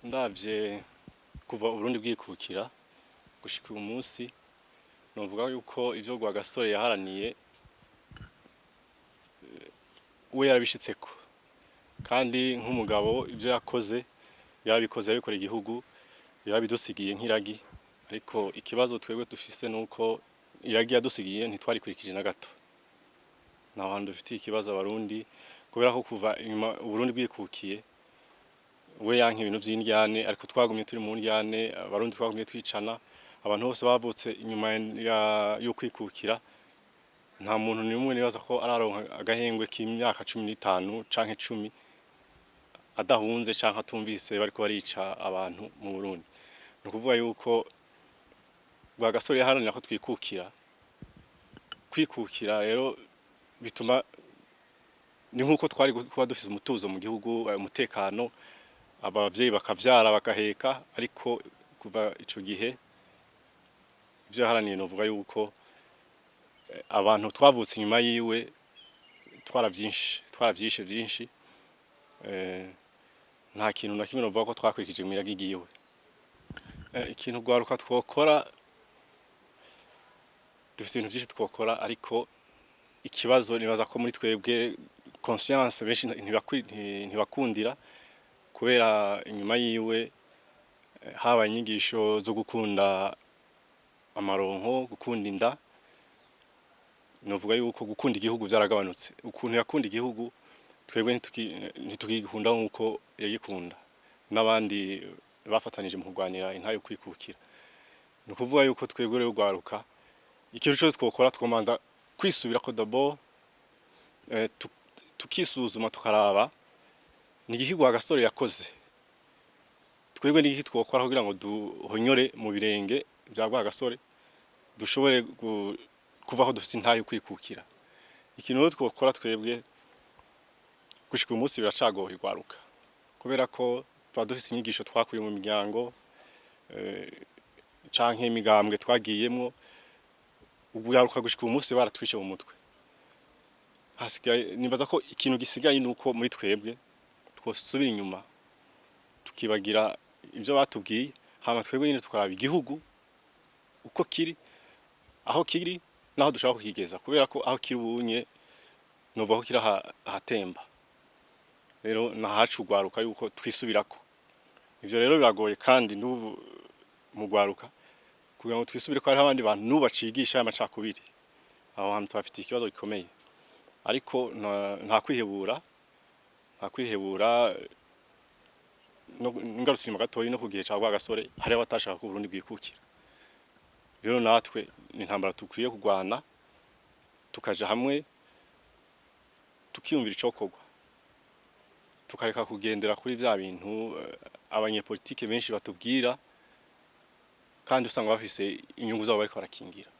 Ndavye kuva Uburundi bwikukira gushika uyu munsi, novuga yuko ivyo Rwagasore yaharaniye we yarabishitseko, kandi nk'umugabo ivyo yakoze yarabikoze, yabikoreye igihugu, yarabidusigiye nk'iragi. Ariko ikibazo twebwe dufise nuko iragi yadusigiye ntitwarikurikije na gato. Nta hantu dufitiye ikibazo Abarundi, kubera ko kuva inyuma Uburundi bwikukiye we yanka ibintu vy'indyane, ariko twagumye turi mu ndyane. Abarundi twagumye twicana. Abantu bose bavutse inyuma y'ukwikukira, nta muntu n'umwe nibaza ko araronka agahengwe k'imyaka 15 canke 10 adahunze canke atumvise bariko barica abantu mu Burundi. Ni ukuvuga yuko Rwagasore yaharanira ko twikukira. Kwikukira rero bituma ni nkuko twari kuba dufise umutuzo mu gihugu, umutekano, abavyeyi bakavyara bagaheka. Ariko kuva ico gihe ivyo yaharaniye, novuga yuko abantu twavutse inyuma yiwe twaravyinshi, twaravyishe vyinshi. Nta kintu na kimwe novuga ko twakurikije mw'iragi ryiwe. Ikintu rwaruka twokora, dufite ibintu vyinshi twokora, ariko ikibazo nibaza ko muri twebwe conscience benshi ntibakundira, kubera inyuma yiwe habaye inyigisho zo gukunda amaronko, gukunda inda. Novuga yuko gukunda igihugu vyaragabanutse. Ukuntu yakunda igihugu, twebwe ntitukigikunda nkuko yagikunda n'abandi bafatanije mu kurwanira intahe yo kwikukira. Ni ukuvuga yuko twebwe rero rwaruka, ikintu cose twokora, twomanza kwisubirako d'abord, tukisuzuma, tukaraba ni igiki Rwagasore yakoze, twebwe ni igiki twokora kugira ngo duhonyore mu birenge vya Rwagasore, dushobore kuvaho dufise intahe yo kwikukira. Ikintu rero twokora twebwe gushika uyu munsi biracagoye rwaruka, kubera ko tuba dufise inyigisho twakuye mu miryango canke imigambwe twagiyemwo. Ugwaruka gushika uyu munsi baratwishe mu mutwe. Hasigaye, nibaza ko ikintu gisigaye nuko muri twebwe twosubira inyuma, tukibagira ivyo batubwiye, hama twebwe nyene tukaraba igihugu uko kiri, aho kiri naho dushaka kukigeza, kubera ko aho kiri ubunye novuga ko kiri ahatemba. Rero nahacu ugwaruka yuko twisubirako. Ivyo rero biragoye, kandi n'ubu mu gwaruka kugira ngo twisubire ko hariho abandi bantu n'ubu bacigisha y'amacakubiri. Aho hantu tuhafitiye ikibazo gikomeye, ariko nta kwihebura, nta kwihebura. No ngarutse inyuma gatoyi, no ku gihe ca Rwagasore hariho abatashaka ko Uburundi bwikukira. Rero natwe ni intambara dukwiye kurwana, tukaja hamwe, tukiyumvira icokorwa, tukareka kugendera kuri vya bintu abanyepolitike benshi batubwira, kandi usanga bafise inyungu zabo bariko barakingira.